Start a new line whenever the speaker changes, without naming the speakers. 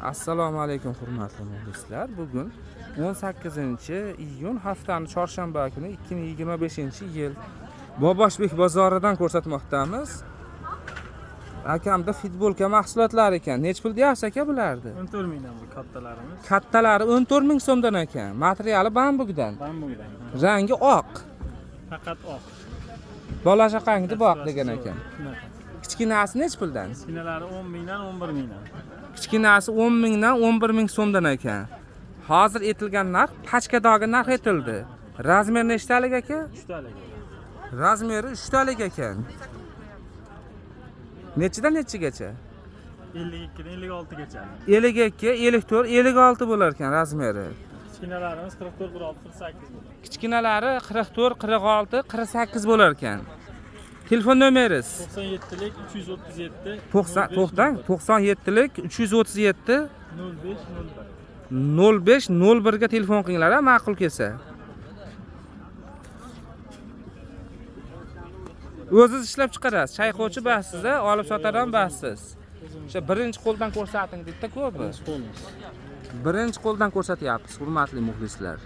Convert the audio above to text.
Assalomu alaykum, hurmatli muxlislar. Bugun 18-iyun, haftani chorshanba kuni, 2025-yil Boboshbek bozoridan ko'rsatmoqdamiz. Akamda futbolka mahsulotlari ekan. Nechi pul deyapsiz, aka, bularni?
14 mingdan bu kattalarimiz.
Kattalari 14 ming so'mdan ekan. Materiali bambukdan.
Bambukdan.
Rangi oq.
Faqat oq.
Bola chaqangni boq degan ekan.
Shunaqa.
Kichkinasi nechi puldan?
Kichkinalari 10 mingdan, 11 mingdan.
Kichkinasi 10 mingdan, 11 ming so'mdan ekan. Hozir aytilgan narx pachkadagi narx aytildi. Razmer nechtalik, aka?
Uchtalik.
Razmeri 3 talik ekan. Nechidan nechigacha?
52 dan 56 gacha.
52, 54, 56 bo'lar ekan razmeri.
Kichkinalarimiz 44, 46, 48 bo'ladi.
Kichkinalari 44, 46, 48 bo'lar ekan. Telefon nomeringiz?
97lik 337.
90, to'xtang, 97lik 337.
05 01.
05 01 ga telefon qilinglar, a, ma'qul kelsa. O'ziz ishlab chiqarasiz, chayqovchi bassiz, a, olib sotar ham bassiz. O'sha birinchi qo'ldan ko'rsating deydi ko'pi.
Qo'limiz.
Birinchi qo'ldan ko'rsatyapmiz, hurmatli muxlislar.